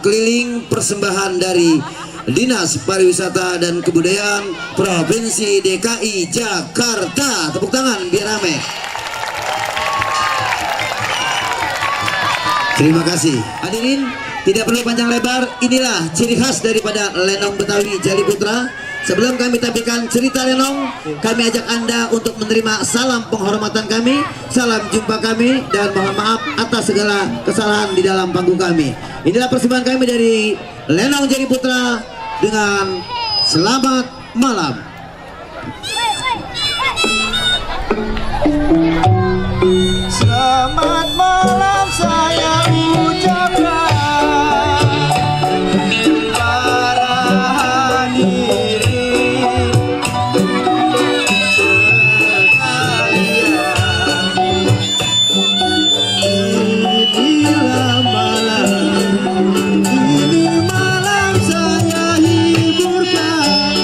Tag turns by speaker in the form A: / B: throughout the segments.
A: keliling persembahan dari Dinas Pariwisata dan Kebudayaan Provinsi DKI Jakarta. Tepuk tangan biar rame. Terima kasih. Hadirin, tidak perlu panjang lebar, inilah ciri khas daripada lenong Betawi Jali Putra. Sebelum kami tampilkan cerita lenong, kami ajak Anda untuk menerima salam penghormatan kami, salam jumpa kami, dan mohon maaf atas segala kesalahan di dalam panggung kami. Inilah persembahan kami dari Lenong Jali Putra dengan selamat malam.
B: Selamat malam saya ucapkan para hadirin sekalian. Inilah malam, ini malam saya hiburkan.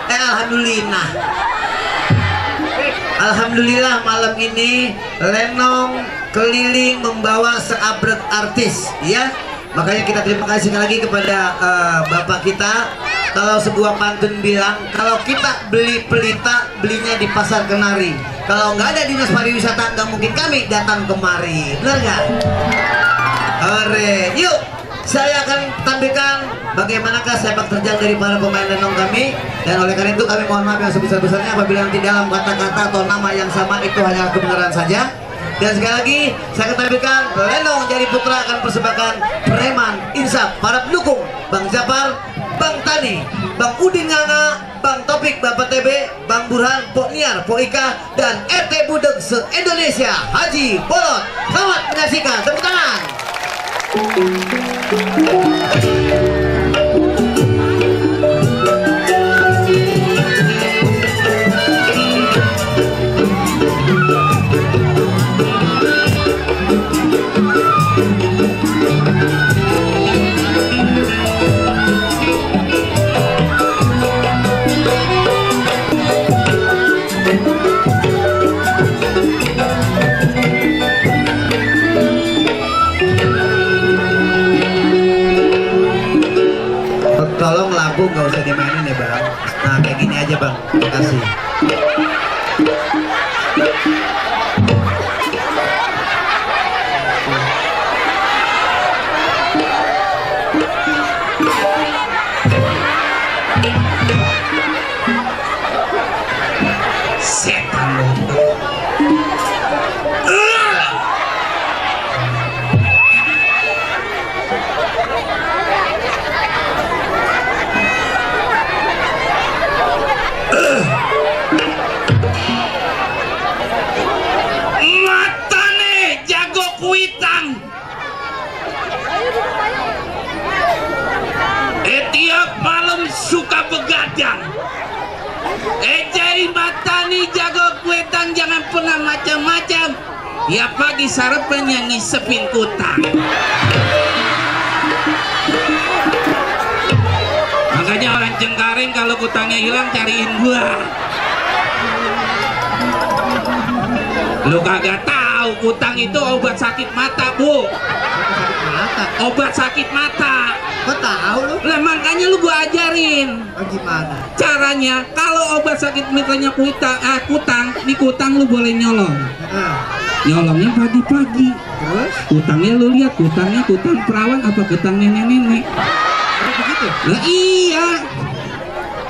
A: Alhamdulillah. Alhamdulillah malam ini Lenong keliling membawa seabrek artis, ya. Makanya kita terima kasih sekali lagi kepada bapak kita. Kalau sebuah pantun bilang, kalau kita beli pelita, belinya di pasar Kenari. Kalau nggak ada dinas pariwisata, nggak mungkin kami datang kemari. Benar nggak? Ore, yuk. Saya akan tampilkan bagaimanakah sepak terjang dari para pemain Lenong kami. Dan oleh karena itu kami mohon maaf yang sebesar-besarnya apabila nanti dalam kata-kata atau nama yang sama itu hanya kebenaran saja. Dan sekali lagi saya akan tampilkan Lenong Jari Putra akan persembahkan Preman Insaf, para pendukung Bang Japar, Bang Tani, Bang Udin Nganga, Bang Topik, Bapak TB, Bang Burhan, Pok Niar, Pok Ika, dan RT Budeg se-Indonesia Haji Bolot. Selamat menyaksikan, tepuk tangan. Tolong lampu nggak usah dimainin ya bang. Nah kayak gini aja bang. Terima kasih. Setan lu.
C: Matane jago kuitang. Tiap malam suka begadang. Jadi matani jago kuitang jangan pernah macam-macam. Ya pagi sarapan yang ngisepin kutang. Makanya orang Cengkareng kalau kutangnya hilang cariin gua. Lu kagak tahu kutang itu obat sakit mata, Bu. Obat sakit mata.
A: Kok tahu lu?
C: Lah makanya lu gua ajarin.
A: Gimana?
C: Caranya kalau obat sakit mitanya kutang, di kutang lu boleh nyolong. Nyolongnya pagi-pagi.
A: Terus?
C: Kutangnya lu lihat, kutangnya kutang perawan apa kutang nenek-nenek.
A: Begitu?
C: Lah iya.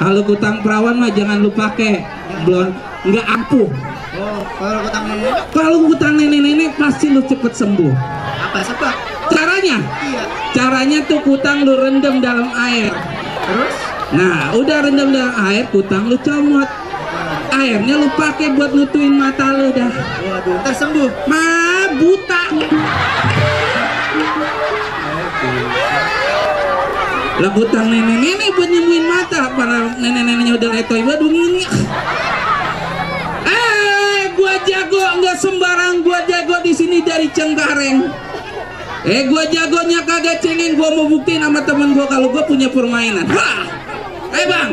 C: Kalau kutang perawan mah jangan lu pakai. Belum nggak ampuh.
A: Oh, kalau kutang nenek?
C: Kalau kutang nenek-nenek pasti lu cepet sembuh.
A: Apa sebab?
C: Caranya?
A: Iya.
C: Caranya tuh kutang lu rendam dalam air.
A: Terus?
C: Nah, udah rendam dalam air, kutang lu comot. Airnya lu pakai buat nutuin mata lu dah.
A: Waduh, ntar sembuh.
C: Buta. Lah kutang nenek-nenek buat nyembuhin mata. Para nenek-neneknya udah letoy waduh ini. Gua jago nggak sembarang, gua jago di sini dari Cengkareng. Gua jagonya kagak cengeng, gua mau buktiin sama temen gua kalau gua punya permainan. Wah, bang.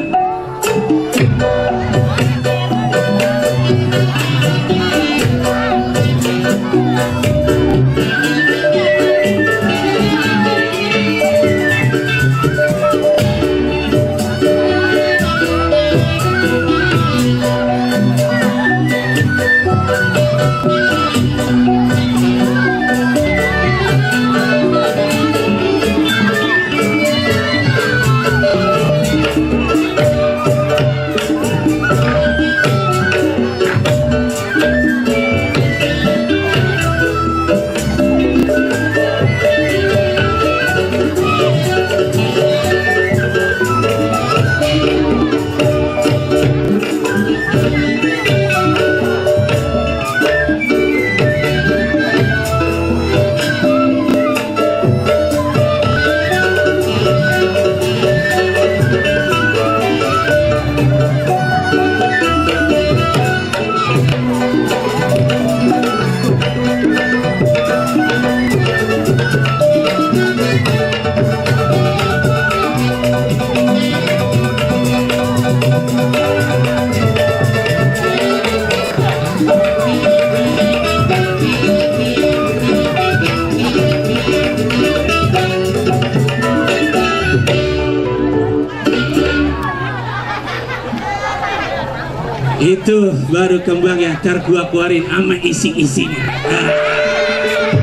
C: Itu baru kembang ya, ntar gua keluarin sama isi-isinya.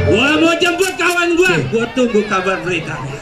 C: Gua mau jemput kawan gua tunggu kabar beritanya.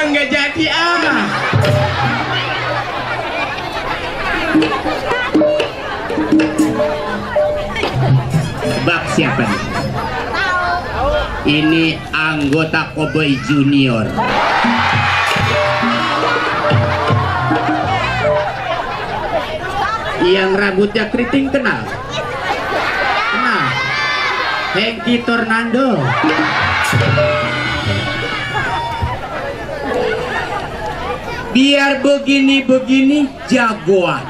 D: Enggak jadi Bak siapa nih? Ini anggota Cowboy Junior. Yang rambutnya keriting kenal? Kenal? Hengki Tornando. Biar begini-begini jagoan.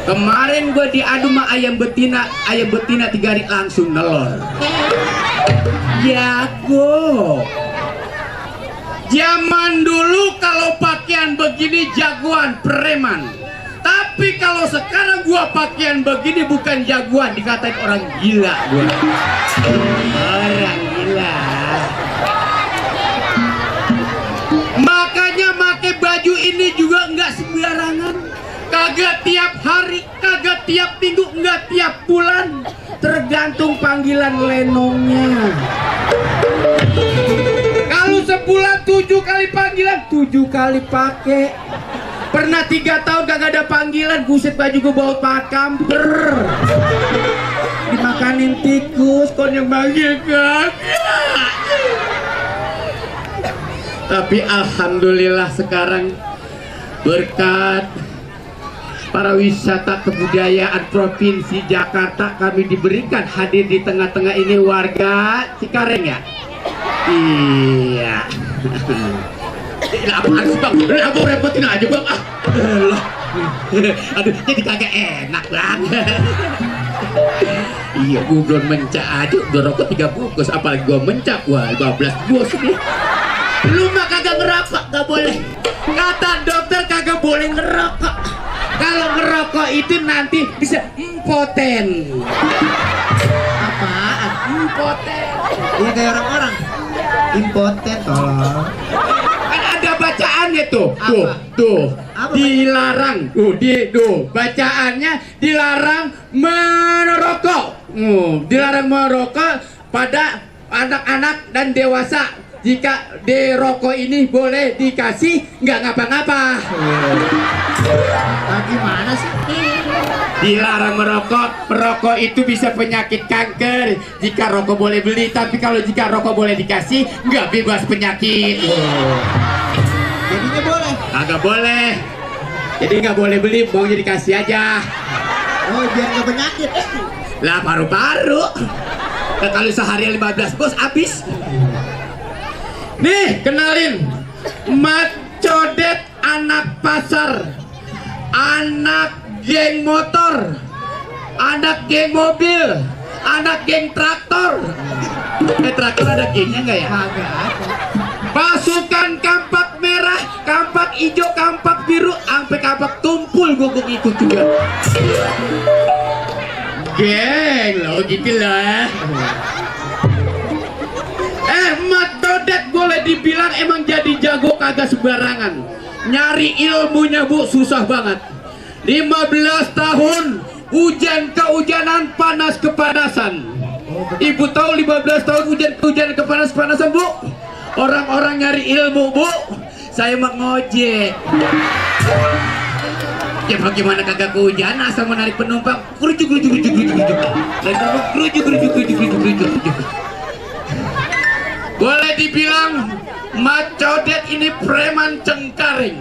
D: Kemarin gue diadu sama ayam betina 3 hari langsung nelor. Jago. Zaman dulu kalau pakaian begini jagoan, preman. Tapi kalau sekarang gua pakaian begini bukan jagoan, dikatain orang gila gua. Orang gila. Makanya pakai baju ini juga nggak sembarangan. Kagak tiap hari, kagak tiap minggu, nggak tiap bulan. Tergantung panggilan lenongnya. Kalau sebulan 7 kali panggilan, 7 kali pakai. Pernah 3 tahun kagak ada panggilan, buset baju gue bawa pakai kamper. Dimakanin tikus, kon yang bahagia kagak. Tapi alhamdulillah sekarang berkat para wisata kebudayaan Provinsi Jakarta kami diberikan hadir di tengah-tengah ini warga Cikareng ya. Iya. Apaan sih bang? Aku repotin aja bang. Aduh, jadi kagak enak bang. Iya, gue belum mencak aja udah rokok 3 bungkus, apalagi gue mencak, wah 15 bungkus nih. Lu mah kagak ngerokok, gak boleh. Kata dokter kagak boleh ngerokok. Kalau ngerokok itu nanti bisa impoten.
B: Apaan?
D: Impoten.
B: Iya kayak orang-orang impoten tolong.
D: Kan ada bacaannya tuh.
B: Apa?
D: Tuh.
B: Apa
D: Dilarang. Tuh, bacaannya dilarang merokok. Dilarang merokok pada anak-anak dan dewasa. Jika derokok ini boleh dikasih, nggak ngapa-ngapa.
B: Nah, gimana sih?
D: Dilarang merokok itu bisa penyakit kanker. Jika rokok boleh beli, tapi kalau jika rokok boleh dikasih, nggak bebas penyakit.
B: Jadinya boleh.
D: Agak boleh. Jadi nggak boleh beli, mau jadi kasih aja.
B: Oh, biar nggak penyakit.
D: Lah paru-paru. Nah, kalau sehari 15 bos habis. Nih, kenalin. Mat Codet anak pasar. Anak geng motor. Anak geng mobil. Anak geng traktor. Traktor ada gengnya nggak ya?
B: Kagak ada.
D: Pasukan kampak merah, kampak hijau, kampak biru, sampai kampak tumpul gue ikut juga. Geng lo gitu lah. Mat Codet boleh dibilang emang jadi jago kagak sembarangan. Nyari ilmunya bu susah banget. 15 tahun hujan kehujanan, panas kepanasan. Ibu tahu 15 tahun hujan kehujanan, kepanas-panasan bu. Orang-orang nyari ilmu bu, saya mah ngojek. Ya bagaimana kagak kehujanan asal menarik penumpang. Kerujuk. Boleh dibilang Mat Codet ini preman Cengkareng.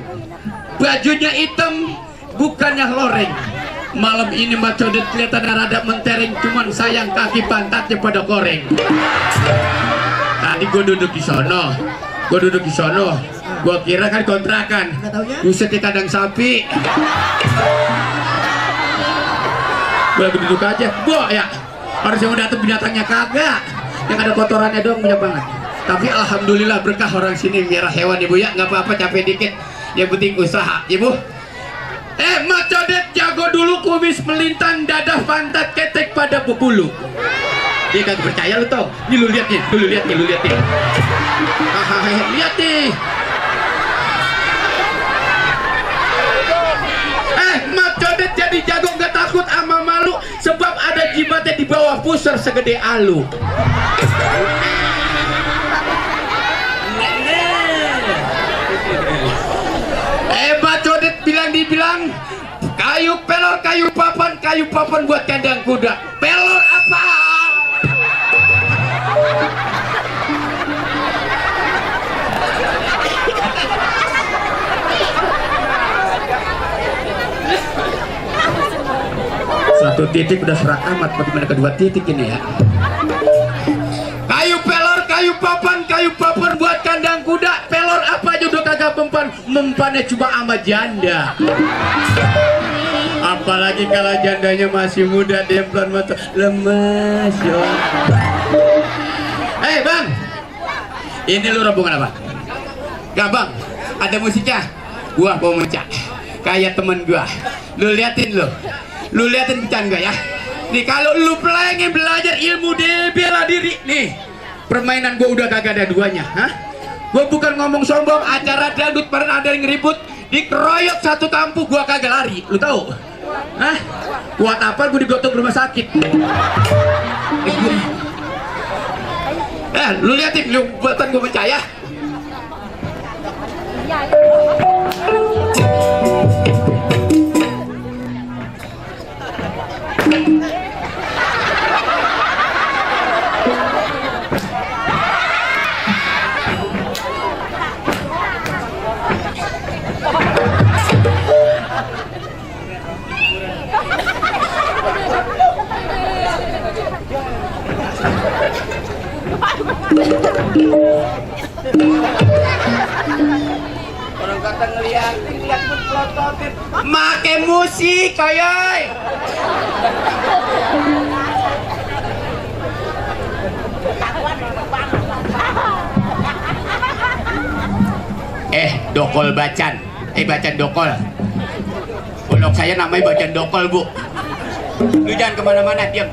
D: Bajunya hitam, bukannya loreng. Malam ini Mat Codet kelihatan rada mentereng, cuman sayang kaki pantatnya pada koreng. Tadi gue duduk di sono. Gue kira kan kontrakan. Buset di kandang sapi. Gue duduk aja. Gue ya harusnya mau datang binatangnya kagak. Yang ada kotorannya doang banyak banget. Tapi alhamdulillah berkah orang sini merah hewan ibu ya, nggak apa-apa capek dikit. Yang penting usaha ibu. Mat Codet jago dulu, kumis melintang, dadah pantat ketek pada bebulu. Dia kagak percaya lu tau. Nih lu lihat nih. Lihat nih. Mat Codet jadi jago nggak takut sama malu, sebab ada jimatnya di bawah pusar segede alu. Mat Codet dibilang kayu pelor, kayu papan buat kandang kuda. Pelor apa? Satu titik udah serak amat, bagaimana kedua titik ini ya? Kayu pelor, kayu papan buat kandang kuda. Pelor apa aja udah kagak mempannya cuma sama janda. Apalagi kalau jandanya masih muda, demplan mata lemes yo. Bang, ini lu rombongan apa? Gak bang, ada musiknya. Gua mau mencak kayak temen gua. Lu liatin bercanda ya. Nih kalau lu pengen belajar ilmu bela diri nih, permainan gua udah kagak ada duanya. Gua bukan ngomong sombong, acara dangdut pernah ada yang ngeribut, dikeroyok satu kampung, gua kagak lari. Lu tahu? Kuat apa gua digotong rumah sakit. Lu liatin, lu buatan gua percaya. Orang kata ngeliat pun pelototin. Make musik kayak. Dokol bacan. Bacan dokol. Pondok saya namanya bacan dokol, Bu. Lu jangan kemana-mana, diam.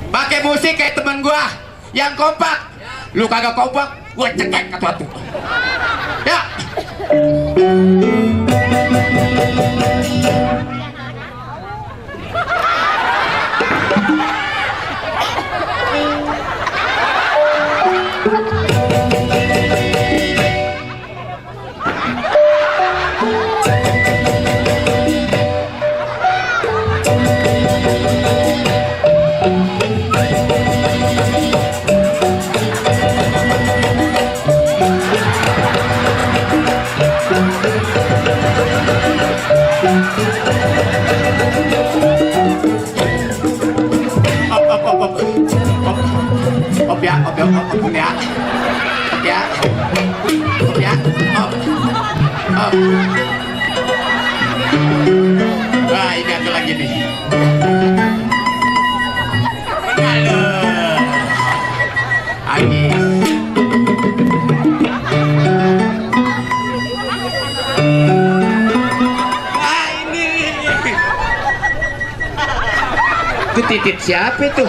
D: Pakai musik kayak teman gua yang kompak. Lu kagak kompak, gua cekek katu-katu. Ya. Wah, ini ada lagi nih. Itu titit siapa itu?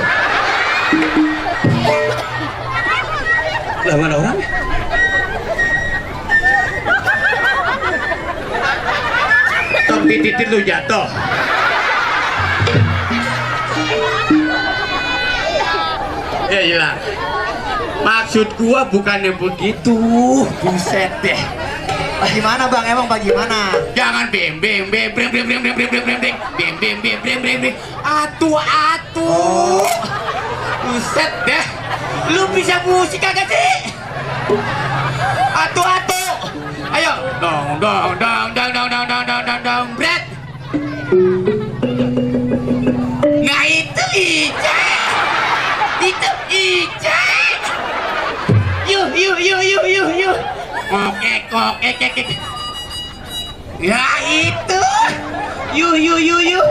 D: Lah mana orang? Tong titit lu jatuh. Ya hilang. Maksud gua bukan yang begitu. Buset deh.
B: Bagaimana bang? Emang bagaimana?
D: Jangan bim bim bim bim bim bim bim bim bim bim bim bim bim bim bim bim bim atu. Buset deh. Lu bisa musik kagak sih? Atu. Ayo. Dong bret. Nah itu Ica. Itu Ica. Yuk. Oke. Ya itu. Yuk.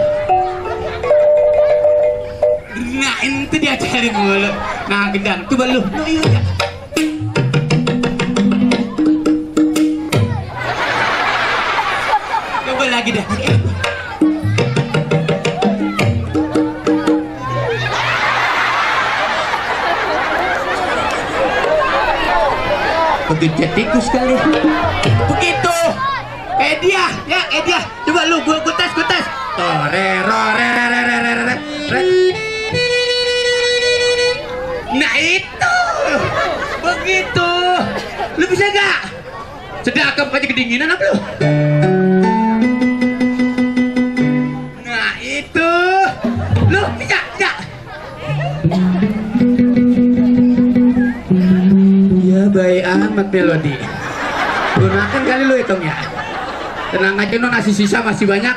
D: Nah itu diajarin mulu. Nah gendang coba lu yuk. Coba lagi dah. Begitu tikus kali. Begitu. Kayak dia. Coba lu gua tes. Re. Nah itu. Begitu. Lu bisa gak? Sedakap aja kedinginan apa lu? Nah itu. Lu bisa gak? Ya baik amat melodi. Gunakan kali lu hitungnya. Tenang aja no, nasi sisa masih banyak.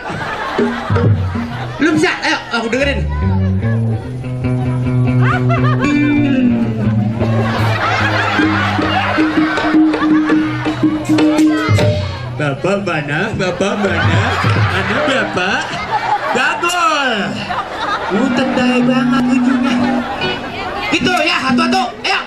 D: Lu bisa? Ayo aku dengerin. Bapak mana? Ada bapak? Gagol. Tendai banget ujungnya. Gitu ya, atu. Ayo.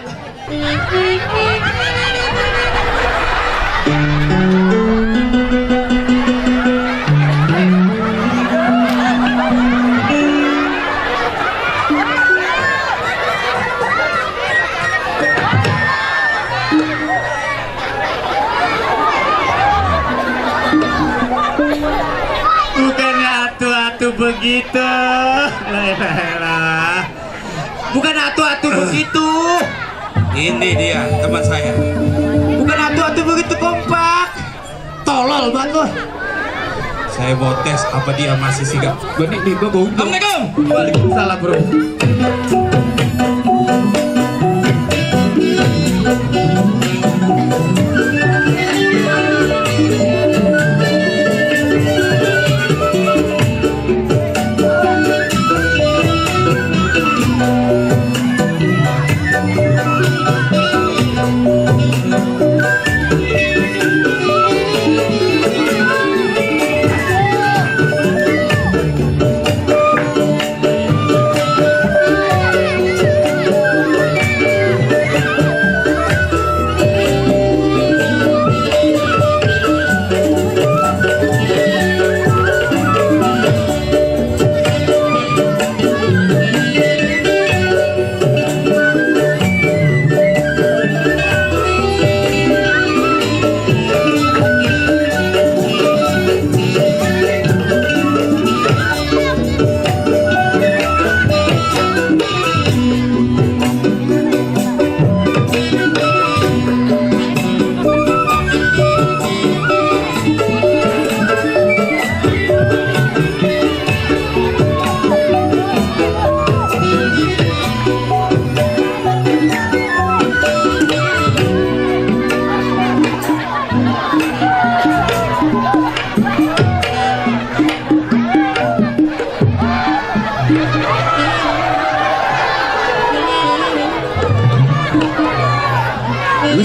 D: Begitu. Bukan atu-atu begitu.
C: Ini dia teman saya.
D: Bukan atu-atu begitu kompak. Tolol banget lu.
C: Saya mau tes apa dia masih sigap.
D: Gua bau.
C: Assalamualaikum.
D: Waalaikumsalam bro.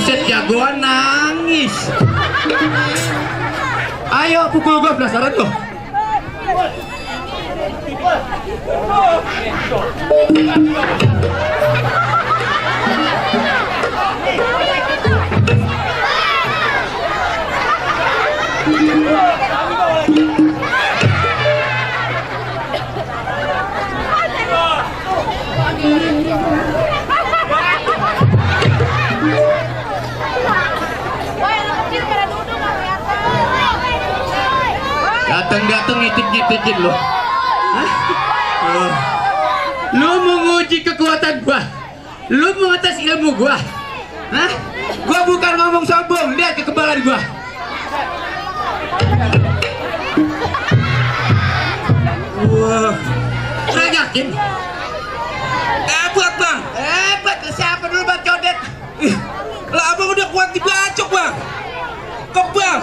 D: Buset, jagoan nangis. Ayo pukul gua penasaran tuh. Datang ngitik-ngitikin lo. Lu menguji kekuatan gua. Lu mengetes ilmu gua. Hah? Gua bukan ngomong sombong, lihat kekebalan gua. Wah. Saya yakin.
C: Hebat bang.
D: Hebat, siapa dulu bang codet?
C: Lah abang udah kuat dibacok bang. Kebal.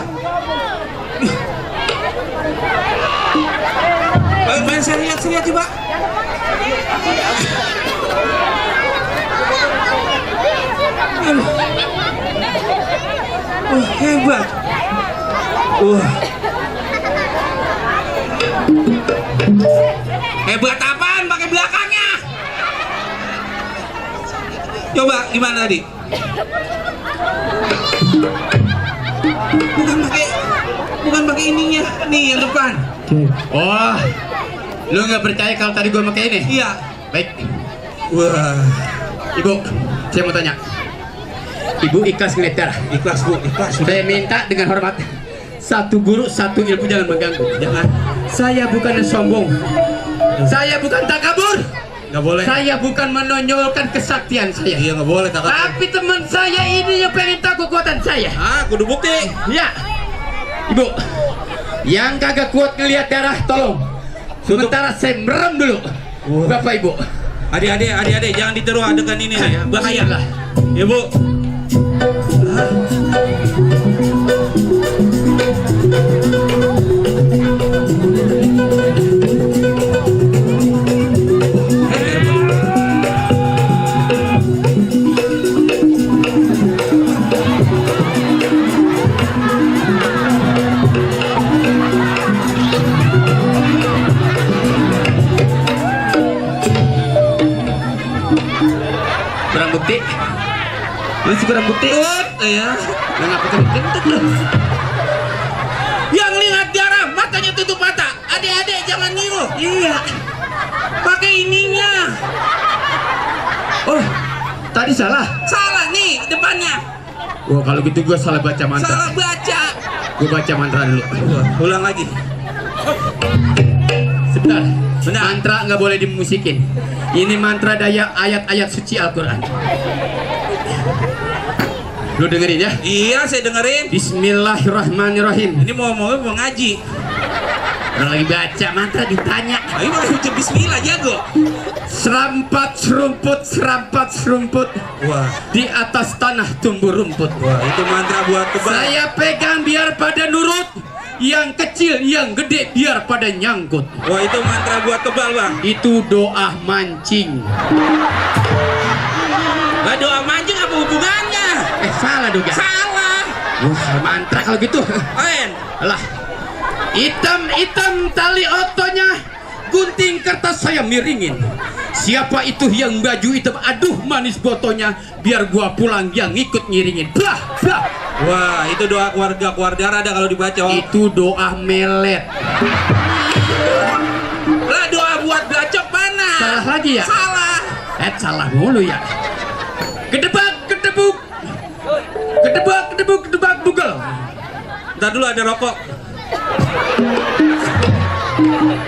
C: Main saya lihat coba. Wah hebat. Wah. Hebat apaan pakai belakangnya? Coba gimana tadi? Bukan pakai ininya, nih yang depan.
D: Oh, lu nggak percaya kalau tadi gua pakai ini?
C: Iya.
D: Baik.
C: Wah.
D: Ibu, saya mau tanya. Ibu ikhlas ngeliat darah?
C: Ikhlas bu, ikhlas.
D: Saya minta dengan hormat, satu guru, satu ilmu, jangan mengganggu. Jangan. Saya bukan sombong. Saya bukan takabur.
C: Nggak boleh.
D: Saya bukan menonjolkan kesaktian saya.
C: Iya nggak boleh takabur.
D: Tapi teman saya ini yang pengen tahu kekuatan saya.
C: Ah, kudu bukti.
D: Ya. Ibu, yang kagak kuat ngelihat darah tolong. Sementara saya merem dulu. Bapak Ibu.
C: Adik-adik jangan diteru adegan ini nih, bahaya
D: lah.
C: Ibu.
D: Kurang bukti.
C: Masih kurang bukti. Ya.
D: Kenapa kentut lu?
C: Yang lihat darah matanya tutup mata. Adik-adik jangan niru. Iya. Pakai ininya.
D: Oh, tadi salah.
C: Salah nih depannya.
D: Wah, kalau gitu gua salah baca mantra.
C: Salah baca.
D: Gua baca mantra dulu.
C: Wah, ulang lagi.
D: Sebentar. Mantra nggak boleh dimusikin. Ini mantra daya ayat-ayat suci Al-Quran. Lu dengerin ya.
C: Iya, saya dengerin.
D: Bismillahirrahmanirrahim.
C: Ini mau ngaji.
D: Orang lagi baca mantra ditanya.
C: Ayo ucap bismillah jago.
D: Serampat serumput
C: Wah.
D: di atas tanah tumbuh rumput.
C: Wah, itu mantra buat kebal.
D: Saya pegang biar pada nurut. Yang kecil, yang gede biar pada nyangkut.
C: Wah, itu mantra buat kebal, Bang.
D: Itu doa mancing.
C: Lah doa mancing apa hubungannya?
D: Salah dong ya?
C: Salah.
D: Wah, mantra kalau gitu.
C: Lain.
D: Alah. Hitam tali otonya, gunting kertas saya miringin. Siapa itu yang baju hitam? Aduh manis botonya, biar gua pulang yang ikut ngiringin. Blah blah.
C: Wah, itu doa keluarga ada kalau dibaca.
D: Itu doa melet.
C: Lah doa buat bacok mana?
D: Salah lagi ya?
C: Salah.
D: Salah mulu ya. Kedebak bugel.
C: Ntar dulu ada rokok.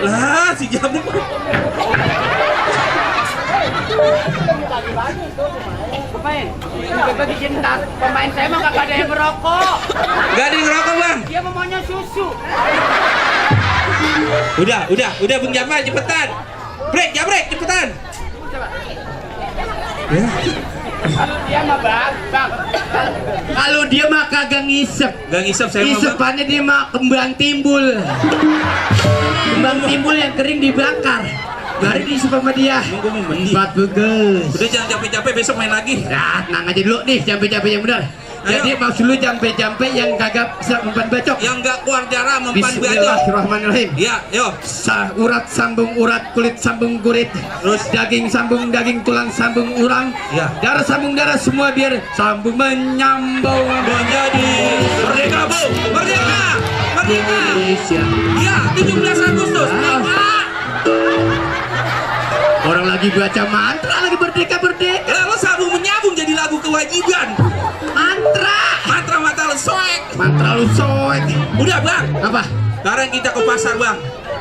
C: Lah si jamu.
E: Bagi jentat pemain saya mah gak ada yang merokok.
C: Gak ada yang ngerokok, Bang.
E: Dia mau maunya susu.
C: Udah Bung Jamal cepetan. Break cepetan.
E: Dia mah bang.
D: Kalau dia mah kagak ngisep.
C: Gak ngisep saya mau, Bang.
D: Isepannya dia mah kembang timbul. Kembang timbul yang kering dibakar. Baru diisep sama dia.
C: Emang gua mau mandi.
D: 4 bagus.
C: Udah jangan capek-capek, besok main lagi.
D: Ya, tenang aja dulu nih, capek-capek yang benar. Jadi maksud lu jampe-jampe yang kagak bisa mempan bacok.
C: Yang nggak keluar darah mempan bacok.
D: Bismillahirrahmanirrahim.
C: Ya, yo.
D: Urat sambung urat, kulit sambung kulit, terus daging sambung daging, tulang sambung ulang,
C: Ya.
D: darah sambung darah, semua biar sambung menyambung
C: Menjadi merdeka, Bu. Merdeka. Merdeka.
D: Indonesia.
C: Ya, 17 Agustus. Pak.
D: Orang lagi baca mantra, lagi merdeka.
C: Lalu sambung menyambung jadi lagu kewajiban.
D: Mantra.
C: Mantra-mantra lu soek.
D: Mantra lu soek.
C: Udah, Bang.
D: Apa?
C: Sekarang kita ke pasar, Bang.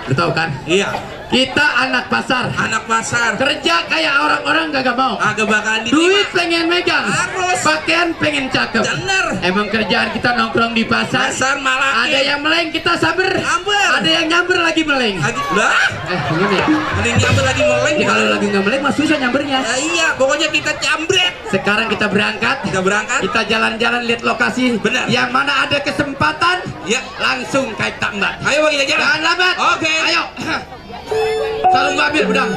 D: Lu tahu kan?
C: Iya,
D: Kita anak pasar.
C: anak pasar.
D: Kerja kayak orang-orang gak mau.
C: Agak bakalan
D: Duit
C: diterima.
D: pengen megang.
C: Harus.
D: Pakaian pengen cakep.
C: Bener.
D: Emang kerjaan kita nongkrong di pasar.
C: Pasar malah.
D: Ada yang meleng kita sabar.
C: Nyamber.
D: Ada yang nyamber lagi meleng.
C: lagi lah.
D: Gimana ya?
C: Mending nyamber lagi meleng.
D: Ya, kalau lagi nggak meleng mah susah nyambernya.
C: Ya, iya, pokoknya kita cambret.
D: Sekarang kita berangkat.
C: Kita berangkat.
D: Kita jalan-jalan lihat lokasi.
C: Benar.
D: Yang mana ada kesempatan.
C: Ya,
D: Langsung kait tambak.
C: ayo bang kita jalan.
D: Jangan lambat.
C: Oke.
D: Ayo. Salam ambil pedang.